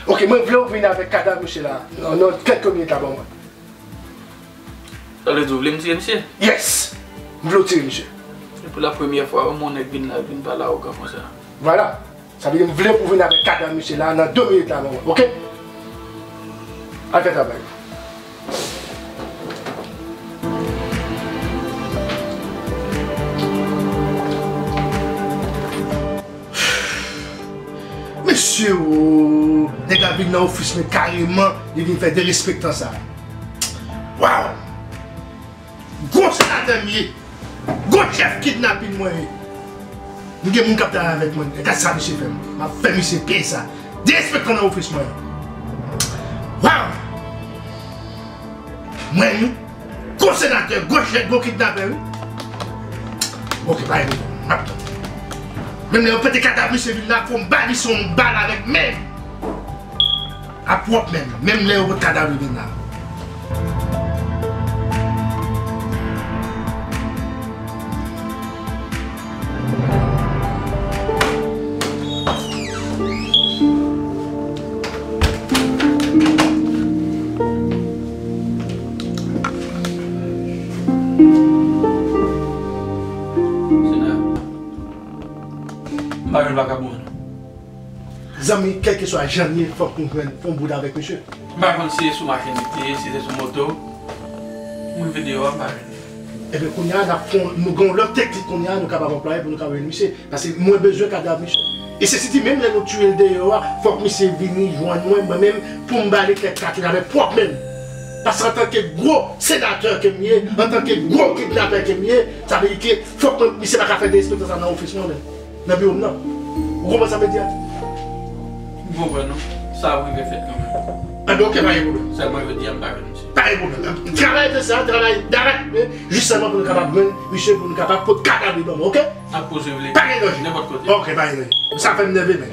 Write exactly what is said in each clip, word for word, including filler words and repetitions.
Ok, mwen vle w vin avèk kadav misye la nan, nan kèlke minit la ban mwen. Sa vle di w vle m tire misye? Yes! M vle w tire misye. E pou la premyè fwa, yon nèg vin la, vin pale awogan konsa. Vwala. Sa vle di m vle pou w vin avèk kadav misye la nan de minit la ban mwen, ok? Al fè travay ou. Mesye, o, nèg la vin nan ofis mwen kareman, li vin fè derespektan sa. Waw! Gwo senatè m ye. Gwo chèf kidnapin mwen ye. M gen moun k ap travay avèk mwen. Gad sa misye fè m. M ap fè misye peye sa. Derespektan nan ofis mwen. Waw! Mwen wi. Gwo senatè, gwo chèf, gwo kidnapè wi. Ok, pa gen pwoblèm. M ap tann. Menm lè yo pote kadav misye vin la, fò m ba misye yon bal avèk men m. A pwòp menm, menm lè yo pot kadav li vin la. Sena, m pa jwenn vakabon an. Zanmi, kèlkeswa jan l ye, fòk nou jwenn yon bout avèk misye. M pa konn si se sou machin li te ye, si se sou moto. M rive deyò a, m pa jwenn li. Ebyen, kounye a, n ap fè yon, nou gen yon lòt teknik kounye a, nou kapab anplwaye pou nou kapab jwenn misye. Paske mwen bezwen kadav misye. E se siti menm lè nou tiye l deyò a, fòk misye vini jwenn mwen, mwen menm, pou m ba li kèk katouch avèk pwòp men m. Paske antanke gwo senatè ke m ye, antanke gwo kidnapè ke m ye, sa vle di ke fòk mwen, misye pa ka fè derespektan sa nan ofis mwen menm. Nan biwo m nan. Ou konprann sa m vle di a? M konprann non. Sa ap rive fèt kanmenm. Enben, ok, pa gen pwoblèm. Sèlman jodi a m pa jwenn misye. Pa gen pwoblèm. Travay de sa, travay daratmen, jis sèlman pou nou kapab jwenn misye, pou nou kapab pot kadav li ban mwen, ok? N ap poze w li. Pa gen danje. Nenpòt kote. Ok, pa gen danje. Sa fè m nève, men.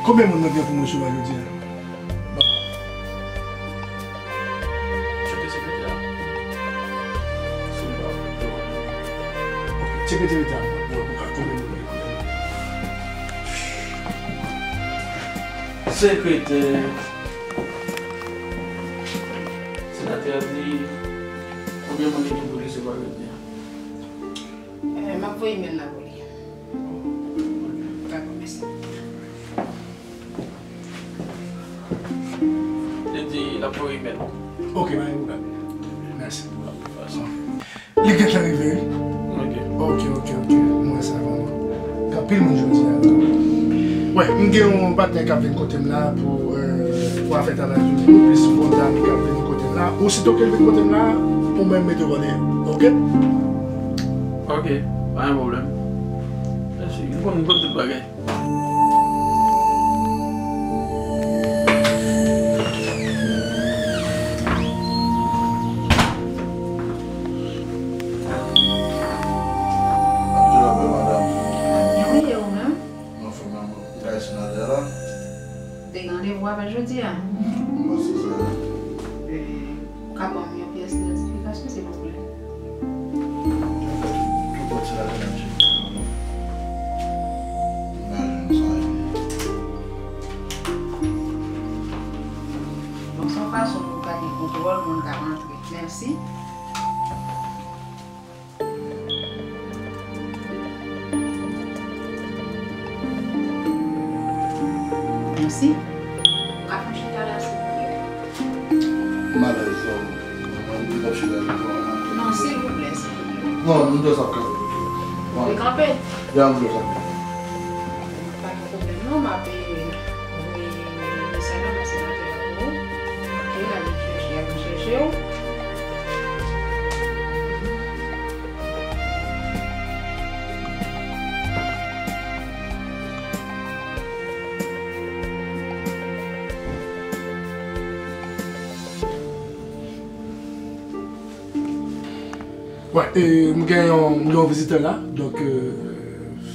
Konbyen moun mwen gen pou m resevwa jodi a? Bon. Tcheke sekretè a. Si m pa fè tò. Ok, tcheke sekretè a. Bon, bon, konbyen moun gen? Sekretè. Senatè a di, konbyen moun li gen pou li resevwa jodi a? Eh, m ap voye imèl la pou li. Dakò, mèsi. Li di l ap voye imèl. Ok, pa gen pwoblèm. Mèsi. Li gentan rive, wi. Ok. Ok, ok, ok. M wè sa vrèman. Gen anpil moun jodi a la. Wè, m gen yon patnè k ap vin kote m la pou, euh, pou afè travay tou. Yon plis bon dam k ap vin kote m la. Osito ke l vin kote m la, pou mwen mete w kòde. Ok? Ok, pa gen pwoblèm. Mèsi. M konn, m konn tout bagay. Byen, wi, e ou menm? Anfòm, maman. Ou pa senatè la? Te gen randevou avè l jodi a. Mwen se sa. E, ou ka ban m yon pyès idantifikasyon, silvouplè? Ki pòt senatè nan tcheke? M pa jwenn sa. Bon, se yon fason pou gade kontwòl moun k ap antre. Mèsi. Mèsi. Ou ka fè chita la, silvouplè? M alèz, non. Mwen, m ap chita la. Non, silvouplè, silvouplè. Non, m jis ap kanpe. Ou vle kanpe? Ya, m jis ap kanpe. Pa gen pwoblèm non, m ap, eh, voye mesaj la ba senatè a pou ou. Ok, l ap vin chèche, l ap vin chèche w. E, m gen yon, m gen yon vizitè la, donk, e,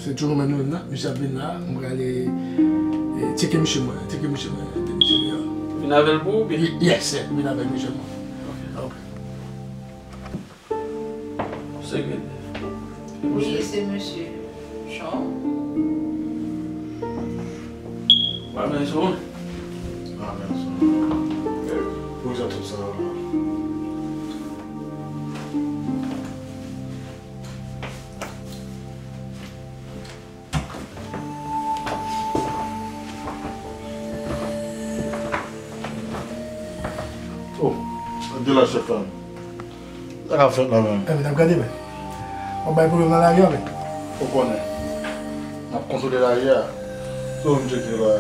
se toujou menm moun nan, misye ap vin la, m prale, e, tcheke misye mwen, tcheke misye mwen, tcheke misye mwen. Vin avè l pou ou, oubyen? Yes, sir, vin avè misye mwen. Ok. Sekretè. Wi, se mesye Jean. Wa men sou. Wa men sou. Poukisa tout sa la? Oh, de la chèf la. Sa k ap fèt la menm? Enben, n ap gade, men. W ap bay pwoblèm nan lari a, men. Ou konnen. N ap kontwole lari a. Se ou m tcheke la.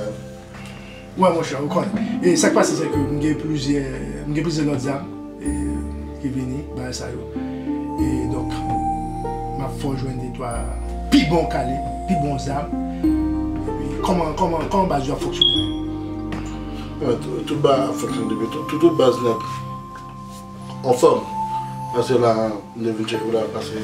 Wè, monchè, ou konnen. E sa k pase, se ke m gen plizyè, m gen plizyè lòt zam, e, ki vini, bagay sa yo. E donk, m ap fè w jwenn de twa pi bon kalibre, pi bon zam. Epi, kòman, kòman, kòman baz yo ap fonksyone? Tout, tout baz ap fonksyone depi, tout, tout, tout baz nèt anfòm. Paske la, m te vin tcheke w la, paske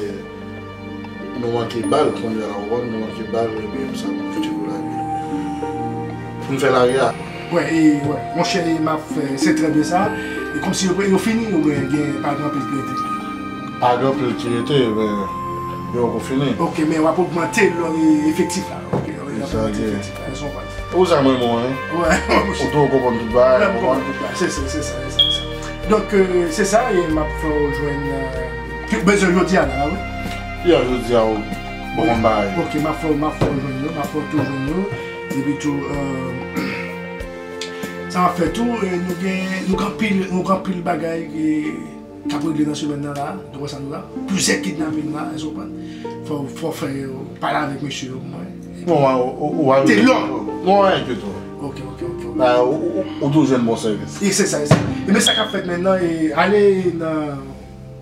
nou manke bal, kounye a la, ou konprann, nou manke bal, epi m sa vin tcheke w la, epi pou n fè lari a. Wè, e, wè, monchè, e m ap fè, se trè byen sa. E kòmsi yo, yo fini, oubyen gen, pa gen anpil ki rete? Pa gen anpil ki rete, men yo poko fini. Ok, men w ap ogmante lò, e, efektif la. Ok, w ap ogmante efektif la, se yon bagay. Ou sa mwen, mwen, hein? Wè, mwen, monchè. Ou tou konprann tout bagay, ou konprann tout bagay. Se, se, se sa, se sa, se sa. Donk, e, se sa, e m ap fè w jwenn, e, bezwen jodi a la, wi. Ya, jodi a, ou bon bagay. Ok, m ap fè, m ap fè w jwenn yo, m ap fè w tou jwenn yo. Epi tou, e, sa m ap fè tou, e, nou gen, nou gen anpil, nou gen anpil bagay, e, k ap regle nan semèn nan la, nou wè sa nou la. Plizyè kidnaping la, èske w konprann? Fò, fò fè, pale avèk mesye yo pou mwen. Bon, ou, ou, ou pa te lò. Non, anyen ditou. Ok, ok, ok, ok. Ba, ou, ou, ou toujou jwenn bon sèvis. E se sa, e se sa. E men sa k ap fèt mentnan, e ale nan,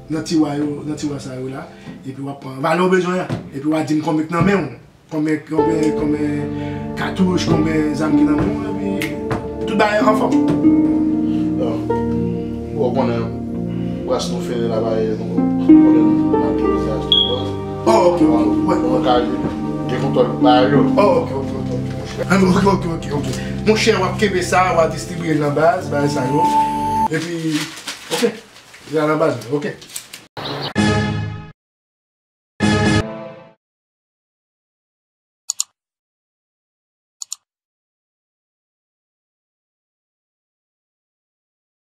nan tiwa yo, nan tiwa sa yo la, epi w ap pran valè w bezwen an, epi w a di m konbyen k nan men w. Konbyen, konbyen, konbyen katouch, konbyen zam ki nan men w, epi tout bagay anfòm. Bon, ou konnen, prèske nou fini la, bagay, nou konnen n ap gen vizaj tout bon. Oh, ok, ok. Wè, nou ka gen kontwòl bagay yo. Oh, ok, ok, ok, ok, monchè. Ah, ok, ok, ok, ok. Monchè, w ap kenbe sa, w a distribiye l nan baz, bagay sa yo. Epi, ok. Li la nan baz mwen, ok.